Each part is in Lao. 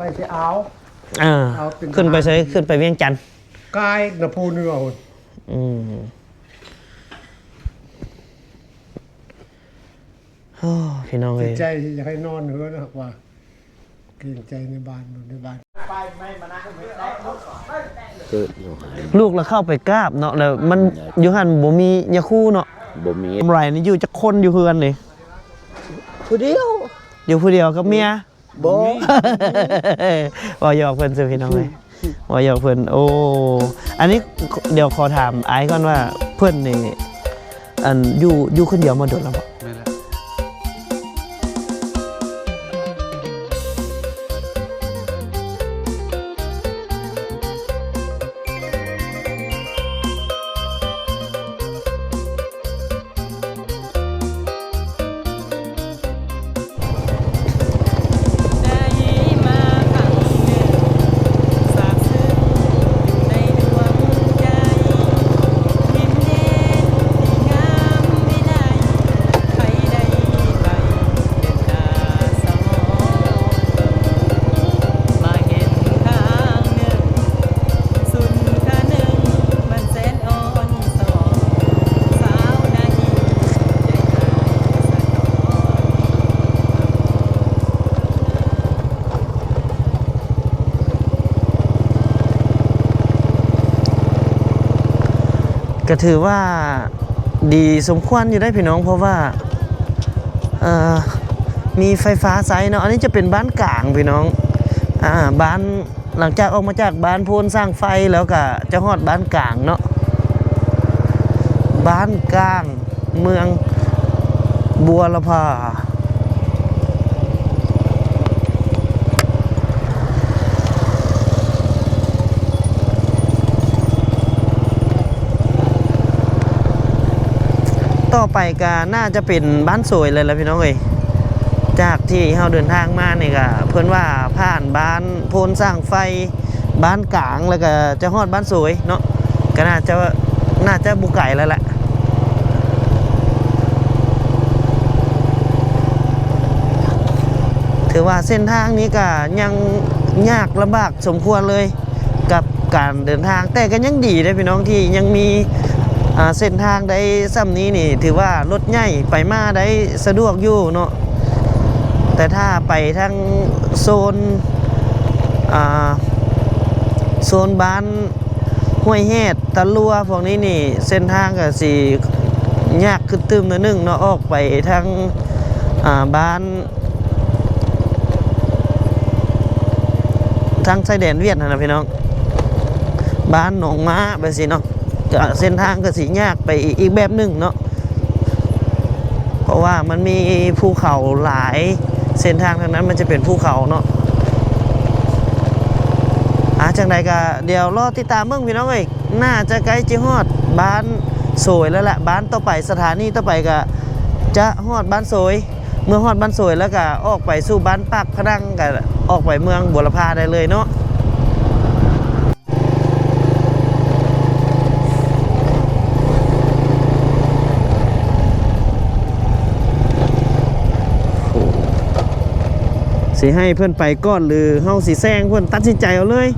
ໄປຊິເອົາ ອ່າ ເອົາເປັນ ຂຶ້ນໄປໃສ? ທະຫານ ຂຶ້ນໄປວຽງຈັນ ກາຍນະພູເໜືອພຸ້ນ. ອືມ ໂອ້ ພີ່ນ້ອງເອີຍ ຈິດໃຈຢາກໃຫ້ນອນເຮືອນ ຫາກວ່າເກງໃຈໃນບ້ານ ໃນບ້ານ ເກີດຢູ່ຫັ້ນ ລູກລະເຂົ້າໄປກາບເນາະ ແລ້ວມັນ ຢູ່ຫັ້ນບໍ່ມີຍາຄູເນາະ ບໍ່ມີ ກຳໄລນີ້ ຢູ່ຈັກຄົນຢູ່ເຮືອນນີ້? ຜູ້ດຽວ ຢູ່ຜູ້ດຽວກັບເມຍ. ບໍ່ ເວົ້າຫຍອກເພິ່ນຊື່ພີ່ນ້ອງເອີຍ ເວົ້າຫຍອກເພິ່ນ. ໂອ້ ອັນນີ້ດຽວຂໍຖາມອ້າຍກ່ອນວ່າ ເພິ່ນນີ້ ອັນ ຢູ່ ຢູ່ຄົນດຽວມາດົນແລ້ວບໍ່? ແມ່ນແລ້ວ. ກະຖືວ່າດີສົມຄວນຢູ່ເດ້ພີ່ນ້ອງ ເພາະວ່າ ເອີ ມີໄຟຟ້າໃຊ້ເນາະ. ອັນນີ້ຈະເປັນບ້ານກາງພີ່ນ້ອງ ອ່າ ບ້ານ ຫຼັງຈາກອອກມາຈາກບ້ານໂພນສ້າງໄຟແລ້ວກະຈະຮອດບ້ານກາງເນາະ ບ້ານກາງ ເມືອງບົວລະພາ. ຕໍ່ໄປກະໜ້າຈະເປັນບ້ານໂສຍແລ້ວລະພີ່ນ້ອງເອີຍ. ຈາກທີ່ເຮົາເດີນທາງມານີ້ກະ ເພິ່ນວ່າຜ່ານບ້ານໂພນສ້າງໄຟ ບ້ານກາງ ແລ້ວກະຈະຮອດບ້ານໂສຍເນາະ ກະໜ້າຈະ ໜ້າຈະບໍ່ໄກແລ້ວລະ. ຖືວ່າເສັ້ນທາງນີ້ກະຍັງຍາກລຳບາກສົມຄວນເລີຍ ກັບການເດີນທາງ ແຕ່ກໍຍັງດີເດ້ພີ່ນ້ອງ ທີ່ຍັງມີ ອ່າ ເສັ້ນທາງໄດ້ສ່ຳນີ້ນີ້ ຖືວ່າລົດໃຫຍ່ໄປມາໄດ້ສະດວກຢູ່ເນາະ. ແຕ່ຖ້າໄປທາງໂຊນ ອ່າ ໂຊນບ້ານຫ້ວຍແຮດ ຕາຫຼົວ ພວກນີ້ນີ້ ເສັ້ນທາງກໍຊິຍາກຂຶ້ນຕື່ມໜ້ອຍໜຶ່ງເນາະ ອອກໄປທາງ ອ່າ ບ້ານ ທາງຊາຍແດນຫວຽດຫັ້ນນະພີ່ນ້ອງ ບ້ານໜອງມ້າແບບຊີ້ເນາະ ກະເສັ້ນທາງກະຊິຍາກໄປອີກ ອີກແບບໜຶ່ງເນາະ ເພາະວ່າມັນມີພູເຂົາຫຼາຍ ເສັ້ນທາງທາງນັ້ນມັນຈະເປັນພູເຂົາເນາະ. ອ່າ ຈັ່ງໃດກະດຽວລໍຕິດຕາມເບິ່ງພີ່ນ້ອງເອີຍ ໜ້າຈະໃກ້ຈະຮອດບ້ານໂສຍແລ້ວລະ ບ້ານຕໍ່ໄປ ສະຖານີຕໍ່ໄປກະຈະຮອດບ້ານໂສຍ. ເມື່ອຮອດບ້ານໂສຍແລ້ວກະອອກໄປສູ່ບ້ານປາກພະນັງ ກະອອກໄປເມືອງບົວລະພາໄດ້ເລີຍເນາະ. ໂອ້ ຊິໃຫ້ເພິ່ນໄປກ່ອນ ຫຼື ເຮົາຊິແຊງເພິ່ນ? ຕັດສິນໃຈເອົາເລີຍ.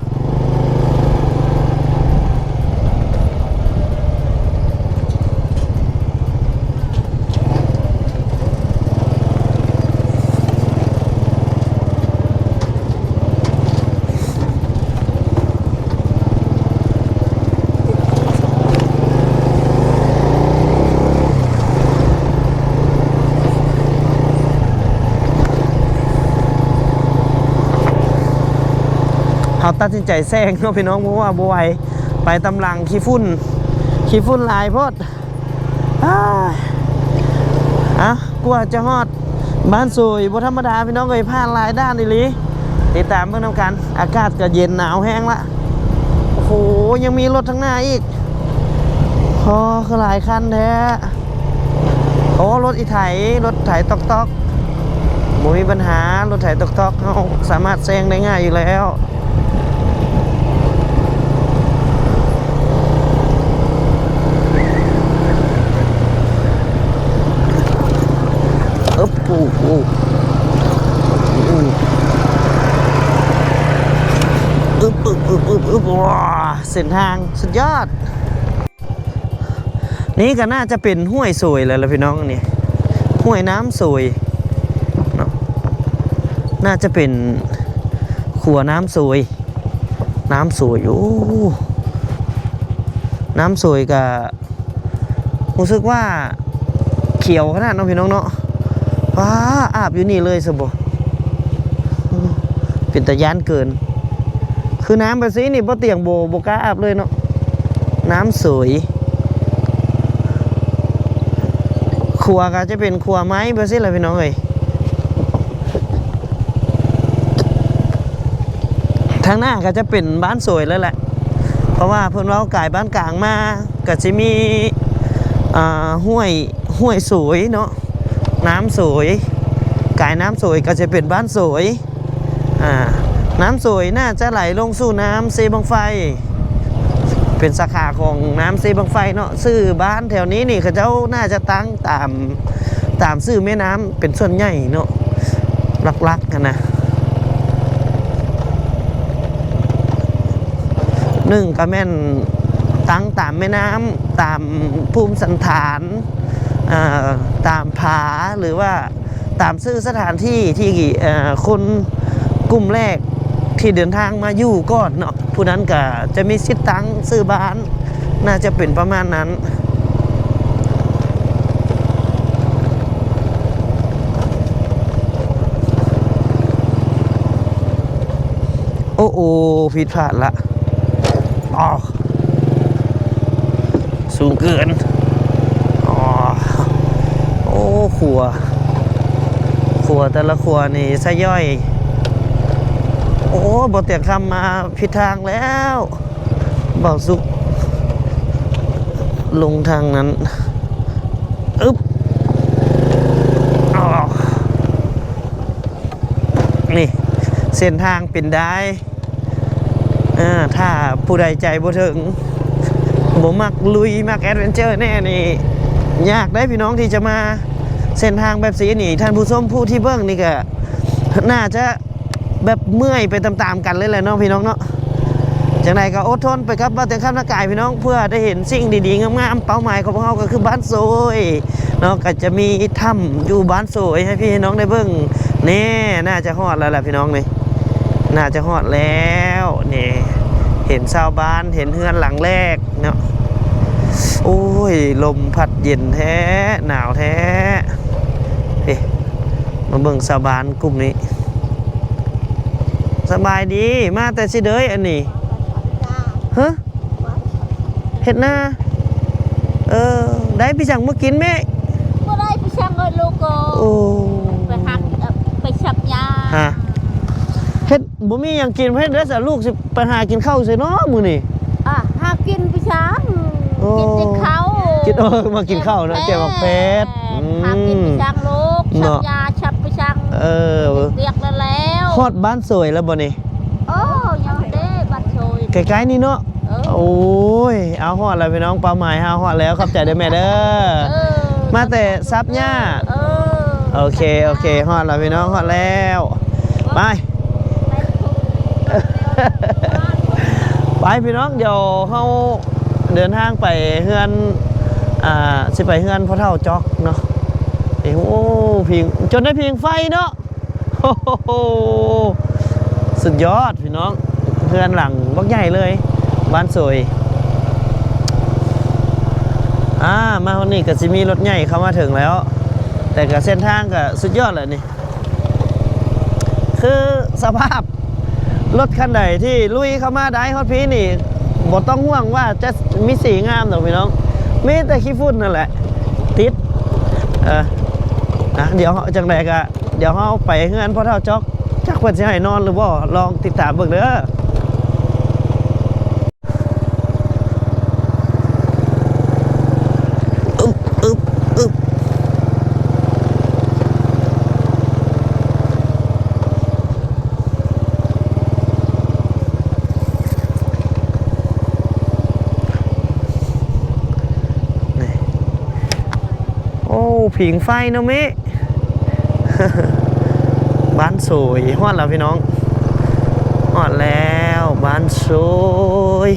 ເຮົາຕັດສິນໃຈແຊງເນາະພີ່ນ້ອງ ເພາະວ່າບໍ່ໄຫວ ໄປຕາມຫຼັງຂີ້ຝຸ່ນ ຂີ້ຝຸ່ນຫຼາຍໂພດ. ອາ ອາ ກວ່າຈະຮອດບ້ານໂສຍ ບໍ່ທຳມະດາພີ່ນ້ອງເອີຍ ຜ່ານຫຼາຍດ່ານອີ່ຫຼີ. ຕິດຕາມເບິ່ງນຳກັນ ອາກາດກໍເຢັນໜາວແຮງລະ. ໂອ້ໂຫ ຍັງມີລົດທາງໜ້າອີກ ໂອ້ ຄືຫຼາຍຄັນແທ້. ໂອ້ ລົດອີໄຖ ລົດໄຖຕອກໆ ບໍ່ມີບັນຫາ ລົດໄຖຕອກໆ ເຮົາສາມາດແຊງໄດ້ງ່າຍຢູ່ແລ້ວ. ອຶບ ໂອ້ໂຫ ໂອ້ ໂອ້ ໂອ້. ອຶບ ອຶບ ອຶບ ອຶບ ອຶບ ວ້າ ເສັ້ນທາງສຸດຍອດ. ນີ້ກໍໜ້າຈະເປັນຫ້ວຍໂສຍແລ້ວລະພີ່ນ້ອງ ນີ້ ຫ້ວຍນ້ຳໂສຍເນາະ ໜ້າຈະເປັນຂົວນ້ຳໂສຍ ນ້ຳໂສຍ. ໂອ້ ນ້ຳໂສຍກະຮູ້ສຶກວ່າຂຽວຂະໜາດເນາະພີ່ນ້ອງເນາະ. ວ້າ ອາບຢູ່ນີ້ເລີຍຊະບໍ? ເປັນຕາຢ້ານເກີນ. ຄືນ້ຳແບບຊີ້ນີ້ບໍ່ຕຽງ ບໍ່ ບໍ່ກ້າອາບເລີຍເນາະ ນ້ຳໂສຍ. ຂົວກໍຈະເປັນຂົວໄມ້ແບບຊີ້ແຫຼະພີ່ນ້ອງເອີຍ. ທາງໜ້າກໍຈະເປັນບ້ານໂສຍເລີຍແຫຼະ ເພາະວ່າເພິ່ນເວົ້າກາຍບ້ານກາງມາ ກໍຈະມີ ອ່າ ຫ້ວຍ ຫ້ວຍໂສຍເນາະ ນ້ຳໂສຍ ກາຍນ້ຳໂສຍກໍຈະເປັນບ້ານໂສຍ. ອ່າ ນ້ຳໂສຍໜ້າຈະໄຫຼລົງສູ່ນ້ຳເຊບັ້ງໄຟ ເປັນສາຂາຂອງນ້ຳເຊບັ້ງໄຟເນາະ. ຊື່ບ້ານແຖວນີ້ນີ້ ເຂົາເຈົ້າໜ້າຈະຕັ້ງຕາມ ຕາມຊື່ແມ່ນ້ຳເປັນສ່ວນໃຫຍ່ເນາະ ຫຼັກໆຫັ້ນນະ. ໜຶ່ງກໍແມ່ນຕັ້ງຕາມແມ່ນ້ຳ ຕາມພູມສັນຖານ ເອີ ຕາມຜາ ຫຼືວ່າ ຕາມຊື່ສະຖານທີ່ທີ່ ເອີ ຄົນກຸ່ມແລກທີ່ເດີນທາງມາຢູ່ກ່ອນເນາະ ຜູ້ນັ້ນກະຈະມີສິດຕັ້ງຊື່ບ້ານ ໜ້າຈະເປັນປະມານນັ້ນ. ໂອ້ ໂອ້ ຜິດພາດລະ ອໍ ສູງເກີນ. ອໍ ໂອ້ ຂົວ ຂົວແຕ່ລະຂົວນີ້ສະຫຍ່ອຍ. ໂອ້ ບໍ່ຕຽງຄຳມາຜິດທາງແລ້ວ ເບົາສຸກ ລົງທາງນັ້ນ. ອຶບ ອໍ ນີ້ ເສັ້ນທາງເປັນໄດ້. ເອີ ຖ້າຜູ້ໃດໃຈບໍ່ເຖິງ ບໍ່ມັກລຸຍ ມັກແອັດເວັນເຈີແດ່ນີ້ ຍາກເດ້ພີ່ນ້ອງທີ່ຈະມາເສັ້ນທາງແບບຊີ້ນີ້. ທ່ານຜູ້ຊົມຜູ້ທີ່ເບິ່ງນີ້ກະໜ້າຈະແບບເມື່ອຍໄປຕາມໆກັນເລີຍແຫຼະເນາະພີ່ນ້ອງເນາະ. ຈັ່ງໃດກໍອົດທົນໄປກັບບ່າວແຕງຄຳນາກາຍພີ່ນ້ອງ ເພື່ອໄດ້ເຫັນສິ່ງດີໆງາມໆ. ເປົ້າໝາຍຂອງພວກເຮົາກໍຄືບ້ານໂສຍເນາະ ກໍຈະມີຖ້ຳຢູ່ບ້ານໂສຍໃຫ້ພີ່ໃຫ້ນ້ອງໄດ້ເບິ່ງ. ແນ່ ໜ້າຈະຮອດແລ້ວແຫຼະພີ່ນ້ອງນີ້ ໜ້າຈະຮອດແລ້ວນີ້. ເຫັນຊາວບ້ານ ເຫັນເຮືອນຫຼັງແລກເນາະ. ໂອ້ຍ ລົມພັດເຢັນແທ້ ໜາວແທ້. ເອີ ມາເບິ່ງຊາວບ້ານກຸ່ມນີ້. ສະບາຍດີ ມາແຕ່ຊິເດີຍອັນນີ້ ຮະ? ເຮັດນາ. ເອີ ໄດ້ໄປສັງມາກິນແມ່? ບໍ່ໄດ້ໄປສັງເອີຍລູກເອີຍ. ໂອ້ ໄປຫາ ເອີ ໄປສັບຫຍ້າ. ຮະ ເຮັດ ບໍ່ມີຫຍັງກິນ ເຮັດໄດ້ສະ ລູກຊິໄປຫາກິນເຂົ້າໃສເນາະມື້ນີ້? ອ່າ ຫາກິນໄປສັງ ໂອ້ ກິນແຕ່ເຂົ້າ ກິນ ເອີ ມາກິນເຂົ້າເນາະ ແຈ່ວໝາກແຟດ. ອືມ ຫາກິນໄປສັງລູກ ສັບຫຍ້າ ສັບໄປສັງ. ເອີ ວຽກແລ້ວ. ຮອດບ້ານໂສຍແລ້ວບໍ່ນີ້? ໂອ້ ຍັງເດ້ ບ້ານໂສຍ ໃກ້ໆນີ້ເນາະ. ເອີ ໂອ້ຍ ເອົາ ຮອດແລ້ວພີ່ນ້ອງ ເປົ້າໝາຍເຮົາຮອດແລ້ວ. ຂອບໃຈເດີແມ່ເດີ. ເອີ ມາແຕ່ສັບຫຍ້າ. ເອີ ໂອເຄ ໂອເຄ ຮອດແລ້ວພີ່ນ້ອງ ຮອດແລ້ວ. ໄປ ໄປພີ່ນ້ອງ ດຽວເຮົາເດີນທາງໄປເຮືອນ ອ່າ ຊິໄປເຮືອນພໍ່ເຖົ້າຈອກເນາະ. ເອີ ໂອ້ ຜິງ ຈົນໄດ້ຜິງໄຟເນາະ. ໂອ້ໂຫ ສຸດຍອດພີ່ນ້ອງ ເຮືອນຫຼັງບັກໃຫຍ່ເລີຍ ບ້ານໂສຍ. ອ່າ ມາຮອດນີ້ກໍຊິມີລົດໃຫຍ່ເຂົ້າມາເຖິງແລ້ວ ແຕ່ກໍເສັ້ນທາງກໍສຸດຍອດແຫຼະນີ້. ຄືສະພາບລົດຄັນໃດທີ່ລຸຍເຂົ້າມາໄດ້ຮອດພີ້ນີ້ ບໍ່ຕ້ອງຫ່ວງວ່າຈະມີສີງາມດອກພີ່ນ້ອງ ມີແຕ່ຂີ້ຝຸ່ນນັ້ນແຫຼະຕິດ. ເອີ ນະ ດຽວເຮົາ ຈັ່ງໃດກະ ດຽວເຮົາໄປເຮືອນພໍ່ເຖົ້າຈອກ ຈັກເພິ່ນຊິໃຫ້ນອນຫຼືບໍ່ ລອງຕິດຕາມເບິ່ງເດີ. ອຶບ ອຶບ ອຶບ ນີ້ ໂອ້ ຜິງໄຟເນາະເມ. ບ້ານໂສຍ ຮອດແລ້ວພີ່ນ້ອງ ຮອດແລ້ວບ້ານ ໂດຍ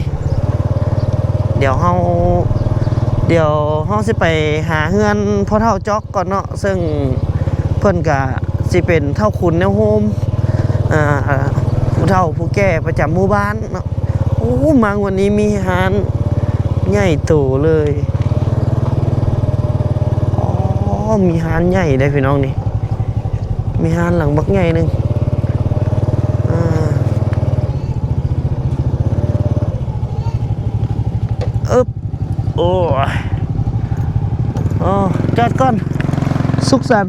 ດຽວເຮົາ ດຽວເຮົາຊິໄປຫາເຮືອນພໍ່ເຖົ້າຈອກກ່ອນເນາະ ເຊິ່ງເພິ່ນກະຊິເປັນເຖົ້າຄຸນແນວໂຮມ ອ່າ ຜູ້ເຖົ້າຜູ້ແກ່ປະຈຳໝູ່ບ້ານເນາະ. ໂອ້ ມາງວດນີ້ມີຮ້ານໃຫຍ່ໂຕເລີຍ. ອໍ ມີຮ້ານໃຫຍ່ເດ້ພີ່ນ້ອງນີ້ ມີຮ້ານຫຼັງບັກໃຫຍ່ໜຶ່ງ. ອ່າ ອຶບ ໂອ້ຍ ອໍ ຈອດກ່ອນ ສຸກສັນ.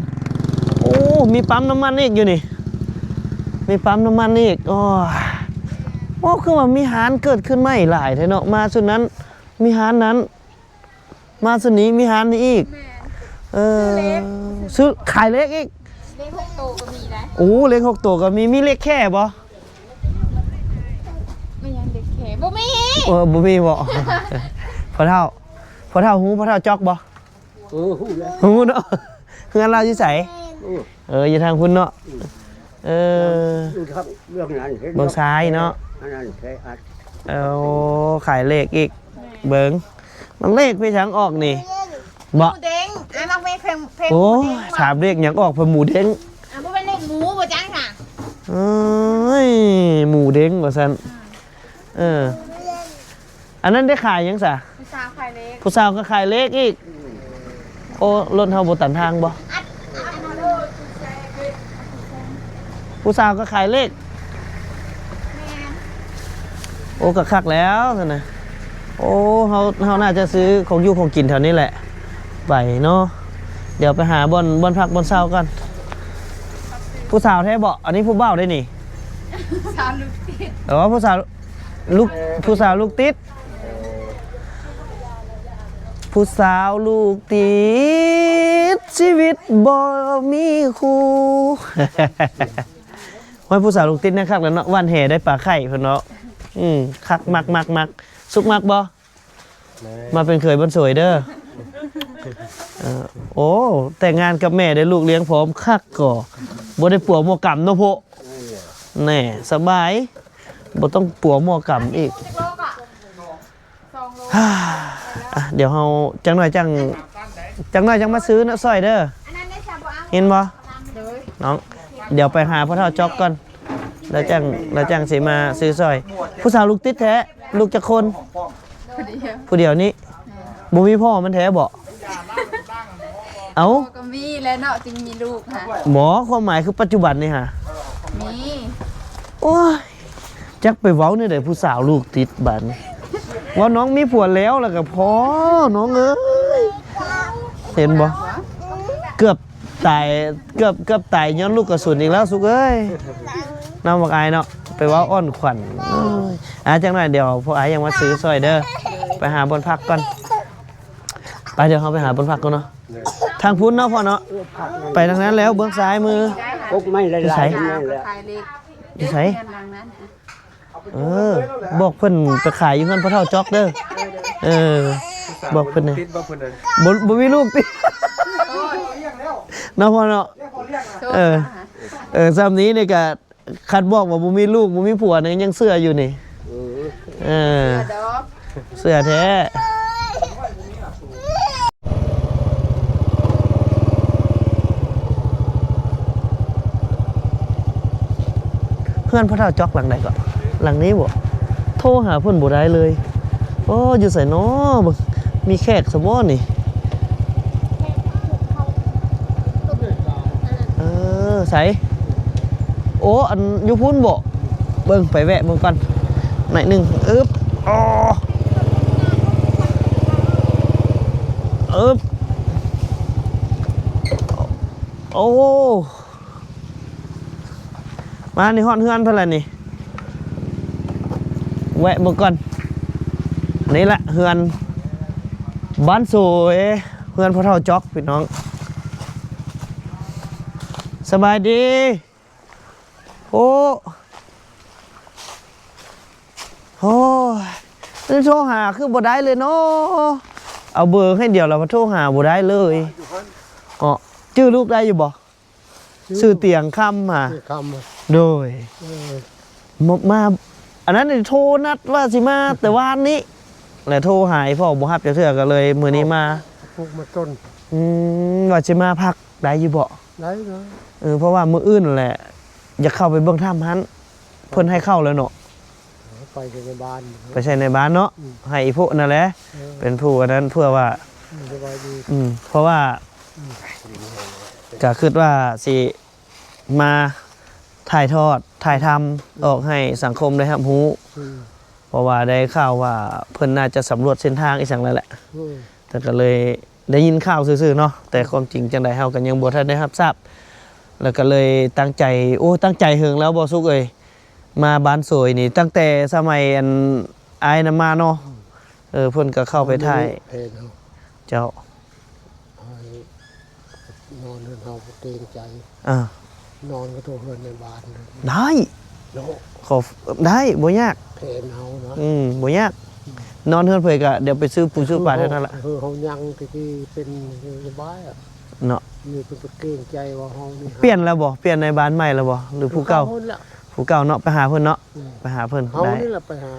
ໂອ້ ມີປ້ຳນ້ຳມັນອີກຢູ່ນີ້ ມີປ້ຳນ້ຳມັນອີກ. ໂອ້ຍ ໂອ້ ຄືວ່າມີຮ້ານເກີດຂຶ້ນໃໝ່ຫຼາຍແທ້ເນາະ ມາຊຸດນັ້ນມີຮ້ານນັ້ນ ມາຊຸດນີ້ມີຮ້ານນີ້ອີກ. ແມ່ນ ເອີ ຊື້ເຫຼັກ ຊື້ ຂາຍເຫຼັກອີກ. ເຫຼັກຫົກໂຕກໍມີໄດ໋. ໂອ້ ເຫຼັກຫົກໂຕກໍມີ. ມີເຫຼັກແຄ່ບໍ່? ມີຫຍັງເຫຼັກແຄ່? ບໍ່ມີ. ເອີ ບໍ່ມີບໍ່? ພໍ່ເຖົ້າ ພໍ່ເຖົ້າຮູ້ ພໍ່ເຖົ້າຈອກບໍ່? ເອີ ຮູ້ແລ້ວ ຮູ້ເນາະ. ເຮືອນລາວຢູ່ໃສ? ເອີ ເອີ ຢູ່ທາງພຸ້ນເນາະ. ອືມ ເອີ ຢູ່ທາງເບື້ອງນັ້ນ ເບິ່ງຊ້າຍເນາະ ອັນນັ້ນແຄອັດ. ເອົາ ຂາຍເຫຼັກອີກ. ແມ່ນ ເບິ່ງ ມັນເຫຼັກເປັນຫຍັງອອກນີ້ ບໍ່? ໝູເດ້ງ. ອ້າຍມັກເພງ ເພງ ໂອ້ຍ ໝູເດ້ງ ຖາມເຫຼັກຫຍັງອອກ ເພິ່ນໝູເດ້ງ. ອ່າ ບໍ່ແມ່ນເຫຼັກໝູບໍ່ຈັກຫາ. ເອີຍ ໝູເດ້ງວ່າຊັ້ນ. ອືມ ເອີ ອັນນັ້ນໄດ້ຂາຍຫຍັງຊະ? ຜູ້ສາວຂາຍເຫຼັກ. ຜູ້ສາວກໍຂາຍເຫຼັກອີກ. ໂອ້ ລົດເຮົາບໍ່ຕັນທາງບໍ່? ຜູ້ສາວກໍຂາຍເຫຼັກ. ແມ່ນ ໂອ້ ກໍຄັກແລ້ວຊັ້ນນະ. ໂອ້ ເຮົາ ເຮົາໜ້າຈະຊື້ຂອງຢູ່ຂອງກິນແຖວນີ້ແຫຼະໄປເນາະ. ດຽວໄປຫາບ່ອນ ບ່ອນພັກບ່ອນເຊົາກ່ອນ. ຜູ້ສາວແທ້ບໍ່? ອັນນີ້ຜູ້ບ່າວເດ້ນີ້. ສາວລູກຕິດ. ເອີ ຜູ້ສາວ ລູກ ຜູ້ສາວລູກຕິດ ຜູ້ສາວລູກຕິດ ຊີວິດບໍ່ມີຄູ່. ໂອ້ຍ ຜູ້ສາວລູກຕິດນີ້ຄັກແລ້ວເນາະ ຫວ່ານແຫໄດ້ປາໄຂ່ເພິ່ນເນາະ. ອືມ ຄັກ ມັກ ມັກ ມັກ. ສຸກມັກບໍ່? ມາເປັນເຂີຍບ່ອນສວຍເດີ. ເອີ ໂອ້ ແຕ່ງງານກັບແມ່ໄດ້ລູກລ້ຽງພ້ອມ ຄັກກໍບໍ່ໄດ້ປົວໝໍ້ກຳເນາະໂພະ. ແນ່ ສະບາຍ ບໍ່ຕ້ອງປົວໝໍ້ກຳອີກ. ອ່າ ດຽວເຮົາຈັກໜ້ອຍຈັ່ງ ຈັກໜ້ອຍຈັ່ງມາຊື້ເນາະ ຊ່ອຍເດີ. ເຫັນບໍ່ນ້ອງ? ດຽວໄປຫາພໍ່ເຖົ້າຈອກກ່ອນ ແລ້ວຈັ່ງ ແລ້ວຈັ່ງຊິມາຊື້ຊ່ອຍ. ຜູ້ສາວລູກຕິດແທ້ ລູກຈັກຄົນ? ຜູ້ດຽວ ຜູ້ດຽວນີ້. ບໍ່ມີພໍ່ມັນແທ້ບໍ່? ເອົ້າ ກໍມີແຫຼະເນາະ ຈຶ່ງມີລູກຫະ. ບໍ່ ຄວາມໝາຍຄືປັດຈຸບັນນີ້ຫະ. ມີ. ໂອ້ຍ ຈັກໄປເວົ້າແນວໃດ ຜູ້ສາວລູກຕິດບາດນີ້. ເວົ້ານ້ອງມີຜົວແລ້ວ ແລ້ວກໍພໍ ນ້ອງເອີຍ. ເຫັນບໍ່? ເກືອບຕາຍ ເກືອບ ເກືອບຕາຍຍ້ອນລູກກະສຸນອີກແລ້ວ ສຸກເອີຍ. ນ້ອງບັກອາຍເນາະ ໄປເວົ້າອ່ອນຂວັນ. ເອີຍ ອ່າ ຈັກໜ້ອຍດຽວພວກອ້າຍຍັງມາຊື້ຊ່ອຍເດີ. ໄປຫາບ່ອນພັກກ່ອນ. ໄປ ດຽວເຮົາໄປຫາບ່ອນພັກກ່ອນເນາະ. ທາງພຸ້ນເນາະພໍ່ເນາະ. ໄປທາງນັ້ນແລ້ວ ເບື້ອງຊ້າຍມື. ກົກໄມ້ຫຼາຍໆ ຢູ່ໃສ? ຢູ່ໃສ? ເອີ ບອກເພິ່ນໄປຂາຍຢູ່ເຮືອນພໍ່ເຖົ້າຈອກເດີ. ເອີ ບອກເພິ່ນແດ່. ບໍ່ ບໍ່ມີລູກຕິ? ເນາະພໍ່ເນາະ. ເອີ ເອີ ຊ່ຳນີ້ນີ້ກະ ຄັນບອກວ່າບໍ່ມີລູກ ບໍ່ມີຜົວນີ້ ຍັງເຊື່ອຢູ່ນີ້. ເອີ ເອີ ເຊື່ອດອກ ເຊື່ອແທ້. ເຮືອນພໍ່ເຖົ້າຈອກຫຼັງໃດເກາະ? ຫຼັງນີ້ບໍ? ໂທຫາເພິ່ນບໍ່ໄດ້ເລີຍ. ໂອ້ ຢູ່ໃສນໍ? ເບິ່ງ ມີແຂກຊະບໍນີ້? ເອີ ໃສ? ໂອ້ ອັນຢູ່ພຸ້ນບໍ? ເບິ່ງ ໄປແວະເບິ່ງກ່ອນໜ້ອຍໜຶ່ງ. ອຶບ ໂອ້ ອຶບ ໂອ້ ມານີ້ຮອດເຮືອນເພິ່ນແລ້ວນີ້. ແວະເບິ່ງກ່ອນ. ນີ້ແຫຼະເຮືອນບ້ານໂສຍ ເຮືອນພໍ່ເຖົ້າຈອກ ພີ່ນ້ອງ. ສະບາຍດີ. ໂອ້ ໂອ້ຍ ໂທຫາຄືບໍ່ໄດ້ເລີຍເນາະ. ເອົາເບີໃຫ້ດຽວແລ້ວ ໂທຫາບໍ່ໄດ້ເລີຍ. ເກາະ ຈື່ລູກໄດ້ຢູ່ບໍ່? ຊື່ຕຽງຄຳຫາ. ຕຽງຄຳ. ໂດຍ. ເອີ ມາ ມາ ອັນນັ້ນນີ້ໂທນັດວ່າຊິມາແຕ່ວານນີ້ ແລະໂທຫາອີ່ພໍ່ບໍ່ຮັບຈັກເທື່ອ ກໍເລີຍມື້ນີ້ມາ ປູກມາຕົ້ນ ອືມ ວ່າຊິມາພັກໄດ້ຢູ່ບໍ່? ໄດ້ເນາະ ເອີ ເພາະວ່າມື້ອື່ນແຫຼະ ຢາກເຂົ້າໄປເບິ່ງຖ້ຳຫັ້ນ ເພິ່ນໃຫ້ເຂົ້າແລ້ວເນາະ ເອີ ໄປໃສ່ໃນບ້ານ ໄປໃສ່ໃນບ້ານເນາະ ອືມ ໃຫ້ອີ່ໂພະນັ້ນແຫຼະ ເອີ ເປັນຜູ້ອັນນັ້ນ ເພື່ອວ່າ ອືມ ສະບາຍດີ ອືມ ເພາະວ່າ ອືມ ກະຄິດວ່າຊິມາຖ່າຍທອດ ຖ່າຍທຳ ອືມ ອອກໃຫ້ສັງຄົມໄດ້ຮັບຮູ້ ອືມ ເພາະວ່າໄດ້ຂ່າວວ່າເພິ່ນໜ້າຈະສຳຫຼວດເສັ້ນທາງອີ່ຫຍັງແລ້ວແຫຼະ ອືມ ແຕ່ກໍເລີຍ ໄດ້ຍິນຂ່າວຊື່ໆເນາະ ແຕ່ຄວາມຈິງຈັ່ງໃດເຮົາກໍຍັງບໍ່ທັນໄດ້ຮັບຊາບ ແລ້ວກໍເລີຍຕັ້ງໃຈ ໂອ້ ຕັ້ງໃຈເຫິງແລ້ວບໍ່ສຸກເອີຍ ມາບ້ານໂສຍນີ້ ຕັ້ງແຕ່ສະໄໝອັນອ້າຍນຳມາເນາະ ເອີ ເພິ່ນກໍເຂົ້າໄປຖ່າຍ ແຜນເຮົາ ເຈົ້າ ໃຫ້ນອນເຮືອນເຮົາບໍ່ເກງໃຈ ອ່າ ນອນກໍໂທເຮືອນໃນບ້ານເລີຍ ໄດ້ ເນາະ ຂໍ ໄດ້ ບໍ່ຍາກ ແຜນເຮົານະ ອືມ ບໍ່ຍາກ ອືມ ນອນເຮືອນເພິ່ນກະດຽວໄປຊື້ປູຊື້ປາແຖວນັ້ນລະ ຄືເຮົາຍັງແຕ່ກີ້ເປັນສະບາຍອະ ເນາະ ນີ້ເພິ່ນກໍເກງໃຈວ່າເຮົານີ້ ປ່ຽນແລ້ວບໍ່? ປ່ຽນໃນບ້ານໃໝ່ແລ້ວບໍ່? ຫຼືຜູ້ເກົ່າ? ຜູ້ເກົ່າເນາະ ໄປຫາເພິ່ນເນາະ ອືມ ໄປຫາເພິ່ນ ເຮົານີ້ລະໄປຫາ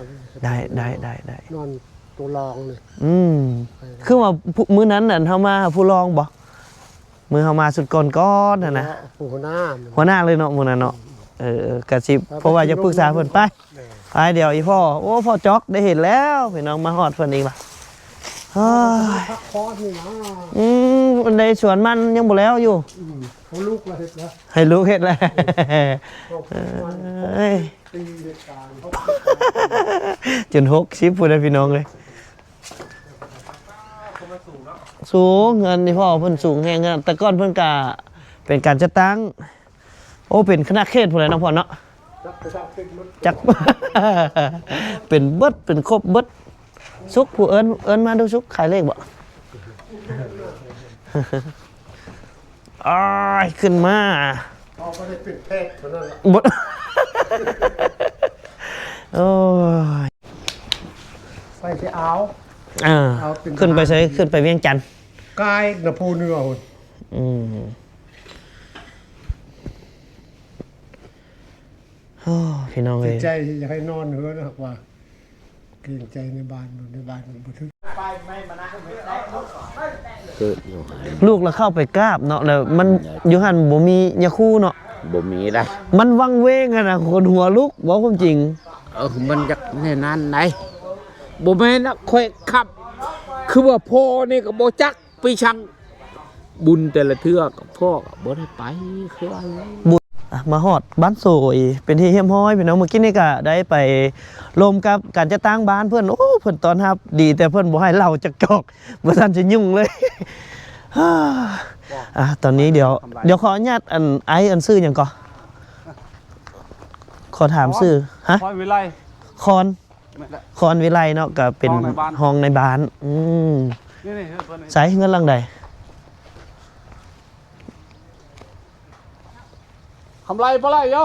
ໄດ້ ໄດ້ ໄດ້ ໄດ້ ນອນໂຕລອງນີ້ ອືມ ຄືວ່າມື້ນັ້ນນັ້ນເຮົາມາຜູ້ລອງບໍ່? ມື້ເຮົາມາຊຸດກ່ອນໆຫັ້ນນະ ຫົວໜ້າ ຫົວໜ້າເລີຍເນາະ ມື້ນັ້ນເນາະ ເອີ ກະຊິ ເພາະວ່າຢາກປຶກສາເພິ່ນ ໄປ ໄປ ດຽວອີ່ພໍ່ ໂອ້ ພໍ່ຈອກໄດ້ເຫັນແລ້ວ ພີ່ນ້ອງ ມາຮອດເພິ່ນອີກລະ ເອີ ພັກຜ່ອນນີ້ນະ ອືມ ອັນໃດສວນມັນຍັງບໍ່ແລ້ວຢູ່ ອືມ ເຂົາລຸກລະເຮັດລະ ໃຫ້ລູກເຮັດແລ້ວ ເອີຍ ປີເຮັດການ ຈົນຫົກສິບພຸ້ນນະ ພີ່ນ້ອງເອີຍ. ສູງ ເຮືອນນີ້ພໍ່ເພິ່ນສູງແຮງ ແຕ່ກ່ອນເພິ່ນກະເປັນການຈັດຕັ້ງ ໂອ້ ເປັນຄະນະເຂດພຸ້ນແຫຼະເນາະພໍ່ເນາະ ຈັກ ເປັນເບິດ ເປັນຄົບເບິດ ສຸກ ຜູ້ເອີ້ນ ເອີ້ນມາດູ ສຸກ ຂາຍເລກບໍ່? ອ້າຍ ຂຶ້ນມາ ເອົາບໍ່ໄດ້ເປັນແພດເທົ່ານັ້ນລະ ບໍ່ ໂອ້ຍ ໄປຊິເອົາ ເອີ ເອົາເປັນ ຂຶ້ນໄປໃສ? ທະຫານ ຂຶ້ນໄປວຽງຈັນ ກາຍນະພູເໜືອພຸ້ນ ອືມ ໂອ້ ພີ່ນ້ອງເອີຍ ໃຈຢາກໃຫ້ນອນເຮືອນ ຫາກວ່າ ເກງໃຈໃນບ້ານ ໃນບ້ານມັນບໍ່ຖືກ ເກີດຢູ່ຫັ້ນ ລູກລະເຂົ້າໄປກາບເນາະ ແລ້ວມັນ ຢູ່ຫັ້ນບໍ່ມີຍາຄູເນາະ ບໍ່ມີໃດ ມັນວັງເວງຫັ້ນນະ ຂົນຫົວລຸກ ເວົ້າຄວາມຈິງ ເອີ ມັນຢາກແນວນັ້ນໃດ ບໍ່ແມ່ນນະ ຂ້ອຍຂັບ ຄືວ່າພໍ່ນີ້ກໍບໍ່ຈັກ ໄປສັງ ບຸນແຕ່ລະເທື່ອກໍພໍ່ກໍບໍ່ໄດ້ໄປຄືວ່າ ບຸນ ອ່ະ ມາຮອດບ້ານໂສຍເປັນທີ່ຮຽບຮ້ອຍ ພີ່ນ້ອງ ມື້ກີ້ນີ້ກໍໄດ້ໄປລົມກັບການຈັດຕັ້ງບ້ານເພິ່ນ ໂອ້ ເພິ່ນຕ້ອນຮັບດີ ແຕ່ເພິ່ນບໍ່ໃຫ້ເຫຼົ້າຈັກຈອກ ບໍ່ທັນຈະຫຍຸ້ງເລີຍ ອ່າ ຕອນນີ້ດຽວ ດຽວຂໍອະນຸຍາດ ອັນ ອ້າຍ ອັນ ຊື່ຫຍັງກໍ ຂໍຖາມຊື່ ຮະ ຄອນວິໄລ ຄອນ ແມ່ນແຫຼະ ຄອນວິໄລເນາະ ກໍເປັນຮອງໃນບ້ານ ຮອງໃນບ້ານ ອືມ ນີ້ໆ ເຮືອນເພິ່ນນີ້ ໃສເຮືອນຫຼັງໃດ? ຄຳໄລບໍ່ໄລ່ຢູ່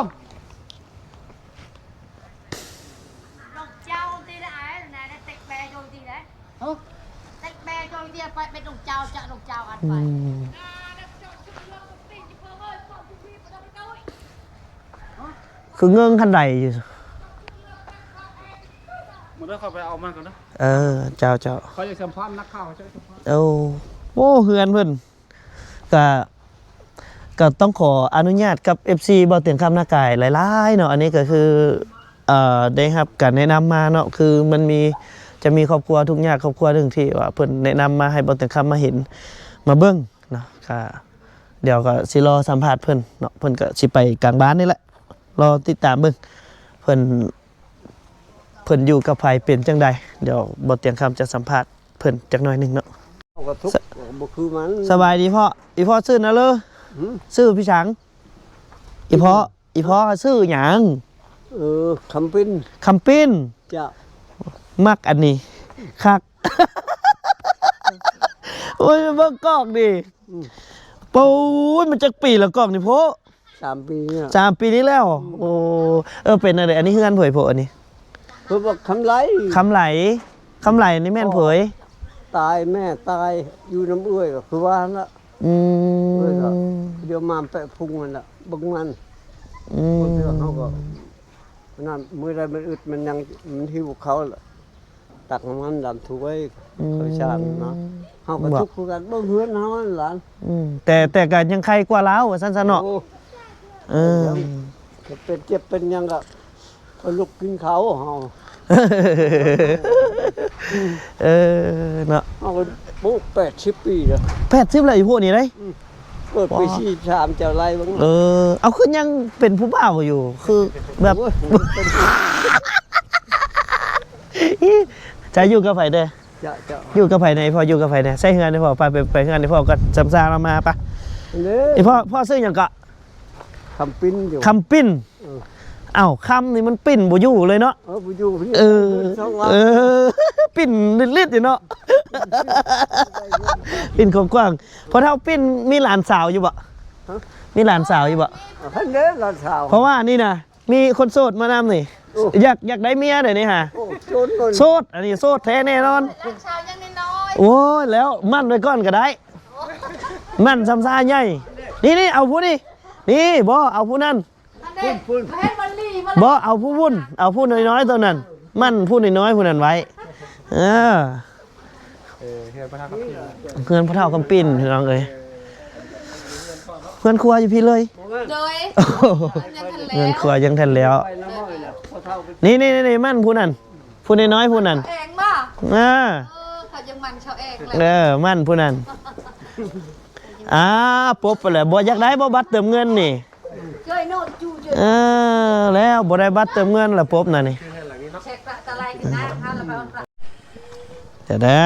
ດອກເຈົ້າຕິລະອ້າຍນະ ແຕັກແປໂຈຕິໄດ ຮະ ແຕັກແປໂຈຕິໄປເປັນດອກເຈົ້າ ຈະດອກເຈົ້າອັນໄປ ອືມ ຄືເງິງຄັນໃດຢູ່ ມື້ເດີ ຂ້ອຍໄປເອົາມາກ່ອນເດີ ເອີ ເຈົ້າ ເຈົ້າ ຂ້ອຍຢາກສຳພາດນັກຂ່າວ ເຈົ້າສຳພາດ ໂອ້ ໂອ້ ເຮືອນເພິ່ນ ກະ ກະຕ້ອງຂໍອະນຸຍາດກັບເອັຟຊີ ເບົາຕຽງຄຳນາກາຍຫຼາຍໆເນາະ ອັນນີ້ກໍຄື ເອີ ໄດ້ຮັບການແນະນຳມາເນາະ ຄືມັນມີ ຈະມີຄອບຄົວທຸກຍາກຄອບຄົວໜຶ່ງທີ່ວ່າເພິ່ນແນະນຳມາໃຫ້ເບົາຕຽງຄຳມາເຫັນ ມາເບິ່ງເນາະ ກະ ດຽວກໍຊິລໍສຳພາດເພິ່ນເນາະ ເພິ່ນກໍຊິໄປກາງບ້ານນີ້ແຫຼະ ລໍຕິດຕາມເບິ່ງ ເພິ່ນ ເພິ່ນຢູ່ກັບໃຜເປັນຈັ່ງໃດ ດຽວເບົາຕຽງຄຳຈະສຳພາດເພິ່ນຈັກໜ້ອຍໜຶ່ງເນາະ ເຮົາກໍທຸກ ສະ ບໍ່ຄືມັນ ສະບາຍດີພໍ່ ອີພໍ່ຊື່ຫຍັງເລີ? ຫື? ຊື່ພີ່ສັງ ອີພໍ່ ອີພໍ່ຊື່ຫຍັງ? ເອີ ຄຳປິນ ຄຳປິນ ເຈົ້າ ມັກອັນນີ້ຄັກ ໂອ້ຍ ເບິ່ງກ້ອງນີ້ ອືມ ໂອ້ຍ ມັນຈັກປີແລ້ວກ້ອງນີ້ໂພະ? ສາມປີນີ້ລະ ສາມປີນີ້ແລ້ວ ອືມ ໂອ້ ເອີ ເປັນອັນໃດ ອັນນີ້ເຮືອນເຜີຍໂພະ ອັນນີ້ ເພິ່ນວ່າຄຳໄລ ຄຳໄລ ຄຳໄລນີ້ແມ່ນເຜີຍ ຕາຍ ແມ່ຕາຍ ຢູ່ນຳເອື້ອຍກໍຄືວ່າຫັ້ນລະ ອືມ ເອື້ອຍກໍດຽວມາແປະພຸງຫັ້ນລະ ເບິ່ງມັນ ອືມ ບາງເທື່ອເຮົາກໍ ນັ້ນ ມື້ໃດມັນອຶດມັນຫຍັງ ມັນຫິວເຂົ້າລະ ຕັກໃຫ້ມັນດຳຖ້ວຍ ອືມ ເຂົ້າສານນະ ເຮົາກໍ ບໍ່ ທຸກຄືກັນ ເບິ່ງເຮືອນເຮົາຫັ້ນຫຼານ ອືມ ແຕ່ ແຕ່ກໍຍັງໄຄກວ່າລາວວ່າຊັ້ນຊະເນາະ ໂອ້ ເອີ ເປັນເຈັບເປັນຫຍັງກໍ ເພິ່ນລຸກກິນເຂົ້າເຮົາ ເອີ ເນາະ ເຮົາກໍ ໂອ້ ແປດສິບປີແລ້ວ ແປດສິບແລ້ວ ອີພວກນີ້ເດ້ ອືມ ເກີດປີ ສີ່ສິບສາມ ເຈົ້າໄລ່ເບິ່ງ ເອີ ເອົາ ຄືຍັງເປັນຜູ້ບ່າວຢູ່ ຄືແບບ ໂອ້ຍ ເປັນ ຈະຢູ່ກັບໃຜເດີ້? ຈະ ຈະ ຢູ່ກັບໃຜແດ່? ພໍ່ຢູ່ກັບໃຜແດ່? ໃສ່ເຮືອນໃຫ້ພໍ່ ໄປ ໄປ ໄປເຮືອນໃຫ້ພໍ່ກ່ອນ ສຳຊາລາວມາປະ ເດ້ ອີພໍ່ ພໍ່ຊື່ຫຍັງເກາະ? ຄຳປິ່ນຢູ່ ຄຳປິ່ນ ເອີ ອ້າວ ຄຳນີ້ມັນປິ່ນບໍ່ຢູ່ເລີຍເນາະ ເອີ ບໍ່ຢູ່ ເອີ ເອີ ປິ່ນລິດໆຢູ່ເນາະ ປິ່ນກວ້າງໆ ພໍ່ເຖົ້າປິ່ນ ມີຫຼານສາວຢູ່ບໍ່? ຮະ? ມີຫຼານສາວຢູ່ບໍ່? ອັນເດ້ຫຼານສາວ ເພາະວ່ານີ້ນະ ມີຄົນໂສດມານຳນີ້ ໂອ້ ຢາກ ຢາກໄດ້ເມຍເດ້ນີ້ຫາ ໂອ້ ໂສດ ອັນນີ້ໂສດແທ້ແນ່ນອນ ຫຼານສາວຍັງນ້ອຍໆ ໂອ້ຍ ແລ້ວໝັ້ນໄວ້ກ່ອນກໍໄດ້ ໝັ້ນຊຳຊາໃຫຍ່ ນີ້ໆ ເອົາຜູ້ນີ້ ນີ້ ບໍ່ ເອົາຜູ້ນັ້ນ ພຸ້ນ ພຸ້ນ ບໍ່ ເອົາຜູ້ພຸ້ນ ເອົາຜູ້ນ້ອຍໆ ໂຕນັ້ນ ໝັ້ນຜູ້ນ້ອຍໆ ຜູ້ນັ້ນໄວ້ ເອີ ເອີ ເຮືອນພໍ່ເຖົ້າຄຳປິ່ນ ເຮືອນພໍ່ເຖົ້າຄຳປິ່ນ ພີ່ນ້ອງເອີຍ ເຮືອນຄົວຢູ່ພີ້ເລີຍ ໂດຍ ເຮືອນຄລັວຍັງທັນແລ້ວ ນີ້ໆໆ ໝັ້ນຜູ້ນັ້ນ ຜູ້ນ້ອຍໆ ຜູ້ນັ້ນ ເອງບໍ່ ເອີ ເອີ ເຂົາຍັງໝັ້ນເຂົາເອງເລີຍ ເອີ ໝັ້ນຜູ້ນັ້ນ ອ່າ ປົບໄປແລ້ວ ບໍ່ຢາກໄດ້ບໍ່ບັດເຕີມເງິນນີ້ ເອີ ແລ້ວບໍ່ໄດ້ບັດເຕີມເງິນລະປົບນະນີ້ ເດີ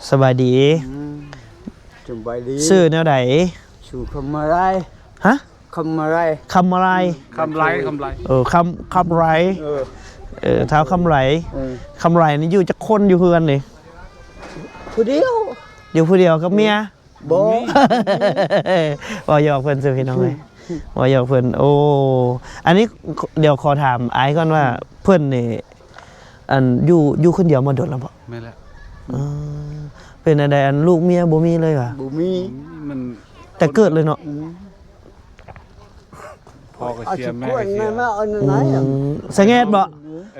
ສະບາຍດີ ອືມ ສະບາຍດີ ຊື່ແນວໃດ? ຊື່ຄຳມະໄລ ຮະ? ຄຳມະໄລ ຄຳມະໄລ ຄຳໄລ ຄຳໄລ ເອີ ຄຳ ຄຳໄລ ເອີ ເອີ ທ້າວຄຳໄລ ເອີ ຄຳໄລນີ້ຢູ່ຈັກຄົນຢູ່ເຮືອນນີ້? ຜູ້ດຽວ ຢູ່ຜູ້ດຽວກັບເມຍ? ບໍ່ ເວົ້າຫຍອກເພິ່ນຊື່ພີ່ນ້ອງເອີຍ ເວົ້າຫຍອກເພິ່ນ ໂອ້ ອັນນີ້ ດຽວຂໍຖາມອ້າຍກ່ອນວ່າ ເພິ່ນນີ້ ອັນ ຢູ່ ຢູ່ຄົນດຽວມາດົນແລ້ວບໍ່? ແມ່ນແລ້ວ ເອີ ເປັນແນວໃດ ອັນ ລູກເມຍບໍ່ມີເລີຍຫວາ? ບໍ່ມີ ມັນ ແຕ່ເກີດເລີຍເນາະ ອືມ ພໍ່ກໍເສຍ ແມ່ກໍເສຍ ອືມ ສະແງດບໍ່?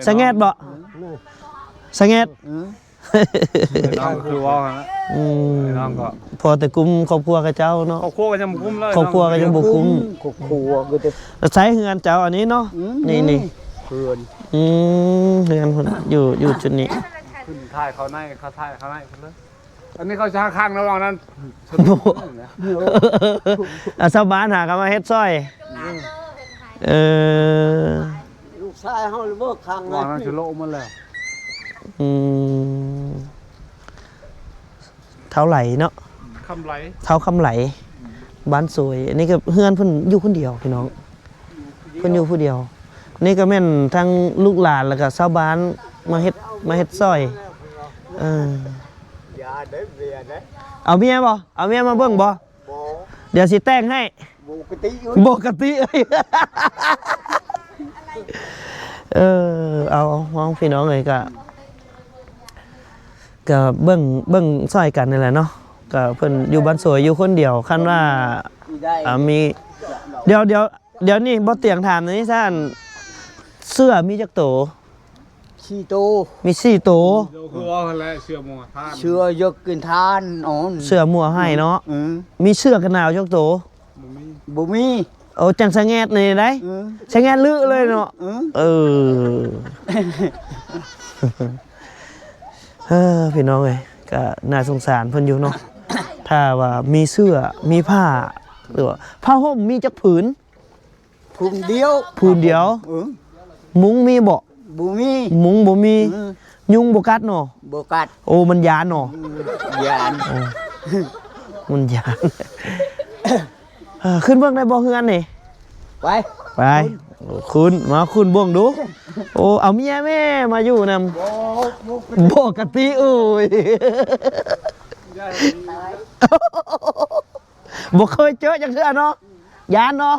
ສະແງດບໍ່? ສະແງດ ເອີ ນ້ອງກໍຄືເວົ້າຫັ້ນລະ ອືມ ນ້ອງກໍພໍແຕ່ກຸມຄອບຄົວເຂົາເຈົ້າເນາະ ຄອບຄົວກໍຍັງບໍ່ກຸມເລີຍ ຄອບຄົວກໍຍັງບໍ່ກຸມ ຄອບຄົວກໍຈະ ໃຊ້ເຮືອນເຈົ້າອັນນີ້ເນາະ ອືມ ນີ້ ນີ້ ເຮືອນ ອືມ ເຮືອນພຸ້ນ ຢູ່ ຢູ່ຈຸດນີ້ ຂຶ້ນຖ່າຍເຂົ້າໃນ ເຂົາຖ່າຍເຂົ້າໃນເພິ່ນເລີຍ ອັນນີ້ເຂົາຈະຫາຂ້າງລະຫວ່າງນັ້ນ ບໍ່ ອ່າ ຊາວບ້ານຫາກໍມາເຮັດຊ່ອຍ ເອີ ລູກຊາຍເຮົາລະເບີກຄັງ ວ່ານັ້ນຊິໂລະໝົດແລ້ວ ອືມ ທ້າວໄຫຼເນາະ ຄຳໄຫຼ ທ້າວຄຳໄຫຼ ບ້ານສວຍ ອັນນີ້ກໍເຮືອນເພິ່ນຢູ່ຄົນດຽວພີ່ນ້ອງ ເພິ່ນຢູ່ຜູ້ດຽວ ນີ້ກໍແມ່ນທັງລູກຫຼານ ແລ້ວກໍຊາວບ້ານມາເຮັດ ມາເຮັດຊ່ອຍ ເອີ ຢ່າເດີ ເມຍເດີ ເອົາເມຍບໍ່? ເອົາເມຍມາເບິ່ງບໍ່? ບໍ່ ດຽວຊິແຕ່ງໃຫ້ ປົກກະຕິ ປົກກະຕິ ເອີ ເອົາ ເອົາ ພີ່ນ້ອງເອີຍ ກະ ກະເບິ່ງ ເບິ່ງຊ່ອຍກັນນີ້ແຫຼະເນາະ ກະເພິ່ນຢູ່ບ້ານສວຍ ຢູ່ຄົນດຽວ ຄັນວ່າ ອ່າ ມີ ດຽວ ດຽວ ດຽວນີ້ບໍ່ຕຽງຖາມໜ່ອຍນີ້ຊັ້ນ ເສືອມີຈັກໂຕ? ສີ່ໂຕ ມີສີ່ໂຕ ຄືວ່າຫັ້ນແຫຼະ ເສືອມົວທານ ເສືອຢາກກິນທານ ເສືອມົວໃຫ້ເນາະ ອືມ ມີເສືອກັນໜາວຈັກໂຕ? ບໍ່ມີ ບໍ່ມີ ໂອ້ ຈັ່ງສະແງດນີ້ໄດ໋ ອືມ ສະແງດລຶເລີຍເນາະ ອືມ ເອີ ເອີ ພີ່ນ້ອງເອີຍ ກໍໜ້າສົງສານເພິ່ນຢູ່ເນາະ ຖ້າວ່າມີເສື້ອ ມີຜ້າ ຫຼືວ່າຜ້າຫົ່ມມີຈັກຜືນ? ຜືນດຽວ ຜືນດຽວ ເອີ ມຸ້ງມີບໍ່? ບໍ່ມີ ມຸ້ງບໍ່ມີ ອືມ ຍຸງບໍ່ກັດເນາະ? ບໍ່ກັດ ໂອ້ ມັນຢ້ານເນາະ ອືມ ຢ້ານ ໂອ້ ມັນຢ້ານ ເອີ ຂຶ້ນເບິ່ງໄດ້ບໍ່ເຮືອນນີ້? ໄປ ໄປ ໂອ້ ຂຶ້ນ ມາຂຶ້ນເບິ່ງດູ ໂອ້ ເອົາເມຍແມ່ມາຢູ່ນຳ ບໍ່ ບໍ່ກະຕິເອີຍ ບໍ່ເຄີຍເຈີຈັກເທື່ອເນາະ ຢ້ານເນາະ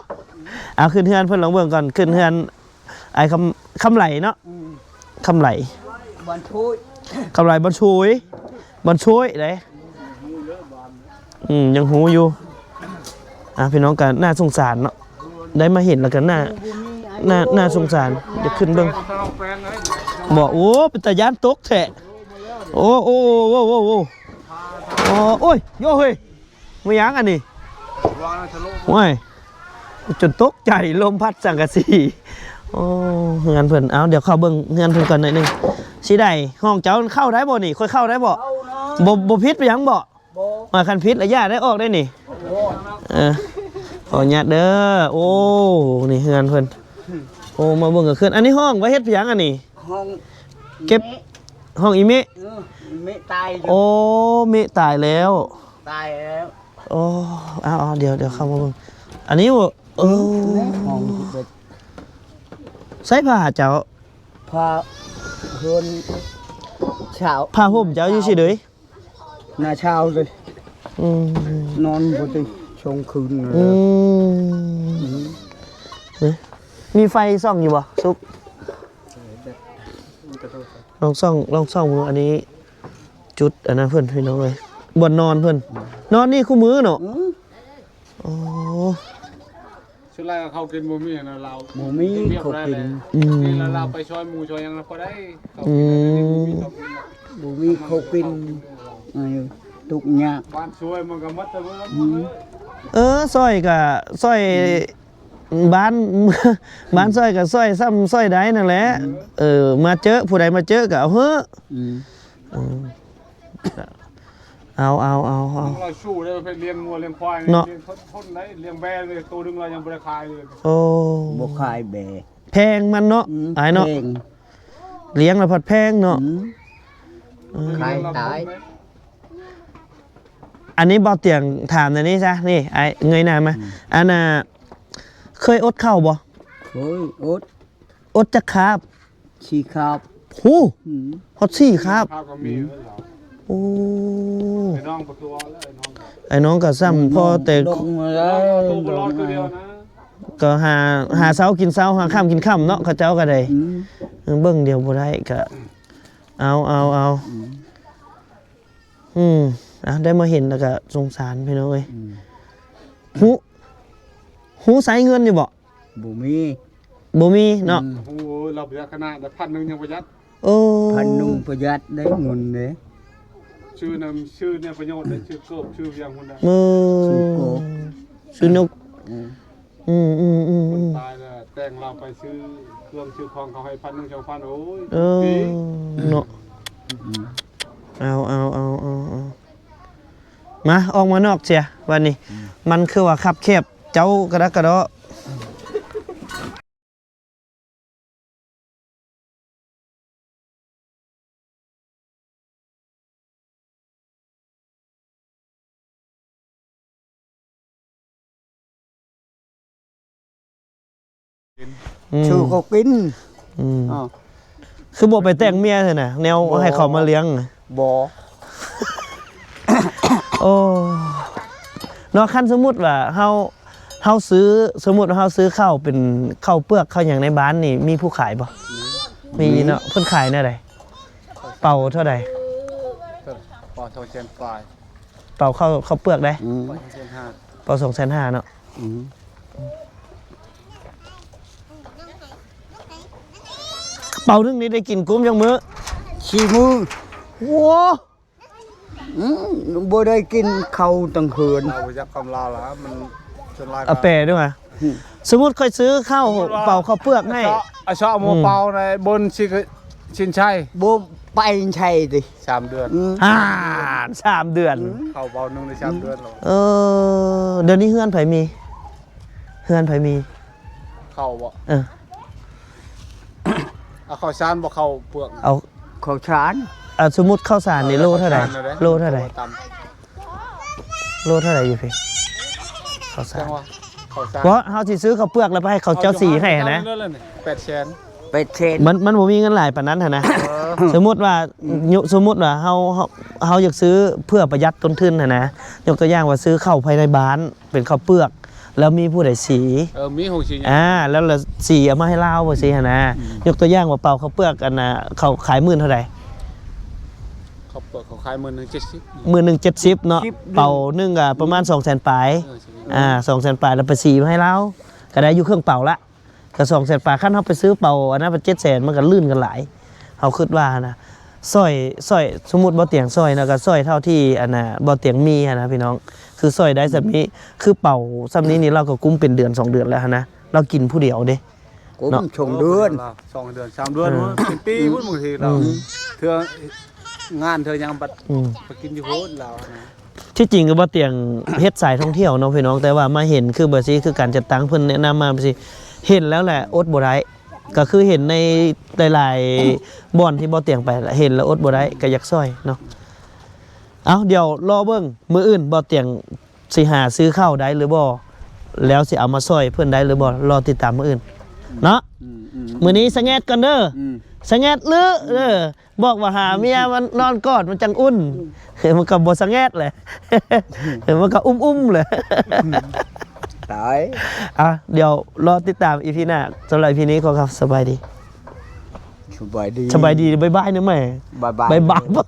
ເອົາຂຶ້ນເຮືອນເພິ່ນລອງເບິ່ງກ່ອນ ຂຶ້ນເຮືອນອ້າຍຄຳ ຄຳໄຫຼເນາະ ອືມ ຄຳໄຫຼ ບ້ານໂຊຍ ຄຳໄຫຼບ້ານໂຊຍ ບ້ານໂຊຍເດ້ ອືມ ຍັງຮູ້ຢູ່ ອ່າ ພີ່ນ້ອງກໍໜ້າສົງສານເນາະ ໄດ້ມາເຫັນແລ້ວກໍໜ້າ ໜ້າ ໜ້າສົງສານ ຢາກຂຶ້ນເບິ່ງ. ບໍ່ ໂອ້ ເປັນຕາຢ້ານຕົກແທ້. ໂອ້ ໂອ້ ໂອ້ ໂອ້ ໂອ້ ໂອ້ ໂອ້ຍ ໂຢ ເຮີ້ຍ ແມ່ນຫຍັງອັນນີ້? ໂອ້ຍ ຈົນຕົກໃຈ ລົມພັດສັງກະສີ. ໂອ້ ເຮືອນເພິ່ນ ເອົາ ດຽວເຂົ້າເບິ່ງເຮືອນເພິ່ນກ່ອນໜ້ອຍໜຶ່ງ. ຊິໄດ້ ຫ້ອງເຈົ້າເຂົ້າໄດ້ບໍ່ນີ້? ຂ້ອຍເຂົ້າໄດ້ບໍ່? ບໍ່ ບໍ່ຜິດຫຍັງບໍ່? ບໍ່ ວ່າຄັນຜິດລະຢ່າໄດ້ອອກໄດ້ນີ້. ເອີ ຂໍອະນຸຍາດເດີ. ໂອ້ ນີ້ເຮືອນເພິ່ນ. ໂອ້ ມາເບິ່ງກາງຄືນ. ອັນນີ້ຫ້ອງໄວ້ເຮັດຫຍັງອັນນີ້? ຫ້ອງເກັບ ຫ້ອງອີເມະ. ເອີ ອີເມະຕາຍຢູ່. ໂອ້ ເມະຕາຍແລ້ວ. ຕາຍແລ້ວ. ໂອ້ ເອົາໆ ດຽວ ດຽວເຂົ້າມາເບິ່ງ. ອັນນີ້ບໍ່? ເອີ ຫ້ອງ ໃຊ້ຜ້າເຈົ້າ? ຜ້າເຮືອນຊາວ ຜ້າຫົ່ມເຈົ້າຢູ່ຊີ້ເດີ. ໜ້າຊາວເລີຍ. ອືມ ນອນບໍ່ໄດ້ສອງຄືນ. ອືມ ອືມ ນີ້ ມີໄຟສ່ອງຢູ່ບໍ່? ສຸກ ລອງສ່ອງ ລອງສ່ອງເບິ່ງ. ອັນນີ້ຈຸດອັນນັ້ນເພິ່ນ ພີ່ນ້ອງເອີຍ ບ່ອນນອນເພິ່ນ. ອືມ ນອນນີ້ຄູ່ມື້ເນາະ. ອືມ ໂອ້ ສ່ວນຫຼາຍເຂົາກິນບໍ່ມີນະລາວ. ບໍ່ມີເຂົາກິນ. ອືມ ນີ້ລະລາວໄປຊ່ອຍໝູ່ຊ່ອຍຫຍັງລະບໍ່ໄດ້. ເຂົາກິນ ອືມ ບໍ່ມີເຂົາກິນ. ບໍ່ມີເຂົາກິນ. ເອີ ທຸກຍາກ. ບ້ານຊ່ອຍມັນກໍໝົດແຕ່ເມືອງ. ອືມ ເອີ ຊ່ອຍກໍຊ່ອຍ ອືມ ບ້ານ ບ້ານຊ່ອຍກໍຊ່ອຍສ່ຳຊ່ອຍໄດ້ນັ້ນແຫຼະ. ອືມ ເອີ ມາເຈີ ຜູ້ໃດມາເຈີກໍເອົາເຮີ້. ອືມ ເອີ ເອົາ ເອົາ ເອົາ ເອົາ ລາວສູ້ໄດ້ ໄປລ້ຽງງົວລ້ຽງຄວາຍເນາະ. ລ້ຽງຄົນໄດ້ ລ້ຽງແບ້ໂຕໜຶ່ງລາວຍັງບໍ່ໄດ້ຂາຍເລີຍ. ໂອ້ ບໍ່ຂາຍແບ້ ແພງມັນເນາະ. ອືມ ອ້າຍເນາະ ແພງ ລ້ຽງລະພັດແພງເນາະ. ອືມ ເອີ ຂາຍຕາຍ. ອັນນີ້ບໍ່ຕຽງຖາມແນວນີ້ຊະ ນີ້ ອ້າຍເງີຍໜ້າມາ. ອືມ ອັນນ່າ ເຄີຍອົດເຂົ້າບໍ່? ເຄີຍອົດ. ອົດຈັກຄາບ? ສີ່ຄາບ. ໂຫ ອືມ ຮອດສີ່ຄາບ. ຄາບກໍມີ. ອືມ ເອີ ລາວ ໂອ້ ໄອ້ນ້ອງບໍ່ຕົວະແລ້ວ ໄອ້ນ້ອງ ໄອ້ນ້ອງກໍສ່ຳ ອືມ ພໍແຕ່ ນ້ອງຕົວບໍ່ລອດຄືດຽວນະ. ກໍຫາ ຫາເຊົ້າກິນເຊົ້າ ຫາຄ່ຳກິນຄ່ຳເນາະ ເຂົາເຈົ້າກໍໄດ້. ອືມ ເບິ່ງດຽວບໍ່ໄດ້ກໍ ເອົາ ເອົາ ເອົາ. ອືມ ອືມ ອ່ະ ໄດ້ມາເຫັນແລ້ວກໍສົງສານ ພີ່ນ້ອງເອີຍ. ອືມ ຮູ້ ຮູ້ໃຊ້ເງິນຢູ່ບໍ່? ບໍ່ມີ. ບໍ່ມີເນາະ. ອືມ ໂອ້ຍ ລາວປະຢັດຂະໜາດ ພັນໜຶ່ງຍັງປະຢັດ. ໂອ້ ພັນໜຶ່ງປະຢັດໄດ້ເງິນເດ້. ຊື້ນຳ ຊື້ແນວປະໂຫຍດໄດ້ ຊື້ເກີບ ຊື້ຫຍັງພຸ້ນນະ. ເອີ ຊື້ເກີບ ຊື້ນົກ. ອືມ ອືມ ອືມ ອືມ ອືມ ຕາຍແລ້ວ ແຕ່ງລາວໄປຊື້ເຄື່ອງຊື້ຂອງເຂົາໃຫ້ພັນໜຶ່ງ ສອງພັນ. ໂອ້ຍ ເອີ ເນາະ. ອືມ ເອົາ ເອົາ ເອົາ ເອົາ ເອົາ ມາ ອອກມານອກເສຍບາດນີ້. ອືມ ມັນຄືວ່າຄັບແຄບ ເຈົ້າກະດັກກະດໍ້. ອືມ ຊື່ເຂົາກິນ. ອືມ ອ້າວ ຄືບໍ່ໄປແຕ່ງເມຍຊັ້ນນະ ແນວ ບໍ່ ໃຫ້ເຂົາມາລ້ຽງ. ບໍ່ ໂອ້ ເນາະ. ຄັນສົມມຸດວ່າເຮົາ ເຮົາຊື້ ສົມມຸດວ່າເຮົາຊື້ເຂົ້າເປັນເຂົ້າເປືອກເຂົ້າຫຍັງໃນບ້ານນີ້ ມີຜູ້ຂາຍບໍ່? ມີ ມີເນາະ. ເພິ່ນຂາຍແນວໃດ? ເປົາເທົ່າໃດ? ເປົາສອງແສນປາຍ. ເປົາເຂົ້າ ເຂົ້າເປືອກໃດ? ອືມ ເປົາສອງແສນຫ້າ ເປົາສອງແສນຫ້າເນາະ. ອືມ ເປົາໜຶ່ງນີ້ໄດ້ກິນກຸ້ມຈັກມື້? ສີ່ມື້. ໂອ້ ອືມ ບໍ່ໄດ້ກິນເຂົ້າທັງເຮືອນ. ເຮົາບໍ່ຈັກຄຳລາວລະ ມັນສ່ວນຫຼາຍ ເອົາແປດ້ວຍ. ອືມ ສົມມຸດຂ້ອຍຊື້ເຂົ້າ ສົມມຸດວ່າ ເປົາເຂົ້າເປືອກໃຫ້ ອາຊອ ອາຊອ ເອົາມາ ອືມ ເປົາໃນບົນຊິ ຊິນໄຊ ບໍ່ໄປໃສຕິ ສາມເດືອນ. ອືມ ອ່າ ສາມເດືອນ. ອືມ ເຂົ້າເປົາໜຶ່ງໄດ້ສາມເດືອນແລ້ວ. ເອີ ດຽວນີ້ເຮືອນໃຜມີ? ເຮືອນໃຜມີ? ເຂົ້າບໍ່? ເອີ ເອົາເຂົ້າສານບໍ່ ເຂົ້າເປືອກ? ເອົາເຂົ້າສານ. ເອົາ ສົມມຸດເຂົ້າສານນີ້ໂລເທົ່າໃດ? ເຂົ້າສານແນວໃດ? ໂລເທົ່າໃດ? ໂລເທົ່າໃດຢູ່ພີ້? ເຂົ້າສານ ເຂົ້າສານ ເພາະເຮົາຊິຊື້ເຂົ້າເປືອກແລ້ວໄປໃຫ້ເຂົາເຈົ້າສີໃຫ້ນະ. ເອົາເທົ່າໃດ? ແປດແສນ. ແປດແສນ. ມັນ ມັນບໍ່ມີເງິນຫຼາຍປານນັ້ນຫັ້ນນະ. ເອີ ສົມມຸດວ່າ ອືມ ຍົກ ສົມມຸດວ່າເຮົາ ເຮົາ ເຮົາຢາກຊື້ເພື່ອປະຢັດຕົ້ນທຶນຫັ້ນນະ. ຍົກຕົວຢ່າງວ່າຊື້ເຂົ້າພາຍໃນບ້ານ ເປັນເຂົ້າເປືອກ ແລ້ວມີຜູ້ໃດສີ ເອີ ມີໂຮງສີ ອ່າ ແລ້ວລະສີເອົາມາໃຫ້ລາວຈັ່ງຊີ້ຫັ້ນນະ. ອືມ ຍົກຕົວຢ່າງວ່າເປົາເຂົ້າເປືອກ ອັນນ່າ ເຂົາຂາຍໝື່ນເທົ່າໃດ? ເຂົ້າເປືອກເຂົາຂາຍໝື່ນໜຶ່ງເຈັດສິບ. ໝື່ນໜຶ່ງເຈັດສິບເນາະ. ສິບ ເປົາໜຶ່ງກໍປະມານ ອືມ ສອງແສນປາຍ. ເອີ ອ່າ ສອງແສນປາຍ ແລ້ວໄປສີມາໃຫ້ລາວກໍໄດ້ຢູ່ເຄິ່ງເປົາລະ. ກະສອງແສນປາຍ. ຄັນເຮົາໄປຊື້ເປົາອັນນັ້ນເປັນເຈັດແສນ ມັນກະລື່ນກັນຫຼາຍ. ເຮົາຄິດວ່າຫັ້ນນະ ຊ່ອຍ ຊ່ອຍ ສົມມຸດບໍ່ຕຽງຊ່ອຍເນາະ ກະຊ່ອຍເທົ່າທີ່ອັນນ່າບໍ່ຕຽງມີຫັ້ນນະພີ່ນ້ອງ ຄືຊ່ອຍໄດ້ສ່ຳນີ້ ຄືເປົາສ່ຳນີ້ນີ້ ລາວກະກຸ້ມເປັນເດືອນສອງເດືອນແລ້ວຫັ້ນນະ ລາວກິນຜູ້ດຽວເດ້ ກຸ້ມເນາະ ສອງເດືອນ ສອງເດືອນ ສາມເດືອນ ເອີ ເປັນປີພຸ້ນ ບາງທີລາວ ອືມ ເທື່ອງານເທື່ອຫຍັງບັດ ອືມ ໄປກິນຢູ່ພຸ້ນລາວຫັ້ນນະ. ທີ່ຈິງກະບໍ່ຕຽງເຮັດສາຍທ່ອງທ່ຽວເນາະພີ່ນ້ອງ ແຕ່ວ່າມາເຫັນຄືແບບຊີ້ ຄືການຈັດຕັ້ງເພິ່ນແນະນຳມາແບບຊີ້ ເຫັນແລ້ວແຫຼະອົດບໍ່ໄດ້ ກະຄືເຫັນໃນຫຼາຍໆບ່ອນທີ່ບໍ່ຕຽງໄປ ເຫັນແລ້ວອົດບໍ່ໄດ້ ກະຢາກຊ່ອຍເນາະ. ເອົາ ດຽວລໍເບິ່ງມື້ອື່ນບໍ່ຕຽງຊິຫາຊື້ເຂົ້າໄດ້ຫຼືບໍ່ ແລ້ວຊິເອົາມາຊ່ອຍເພິ່ນໄດ້ຫຼືບໍ່ ລໍຕິດຕາມມື້ອື່ນເນາະ. ອືມ ອືມ ມື້ນີ້ສະແງດກ່ອນເດີ ອືມ ສະແງດເລີ ເອີ ບອກວ່າຫາເມຍມານອນກອດມັນຈັ່ງອຸ່ນ ມັນກະບໍ່ສະແງດແຫຼະ ມັນກະອຸ້ມໆແຫຼະ ຕາຍ. ອ່ະ ດຽວລໍຕິດຕາມອີພີໜ້າ ສຳລັບອີພີນີ້ຂໍຄຳສະບາຍດີ ສະບາຍດີ ສະບາຍດີ ບາຍບາຍນະແມ່ ບາຍບາຍ ບາຍບາຍ.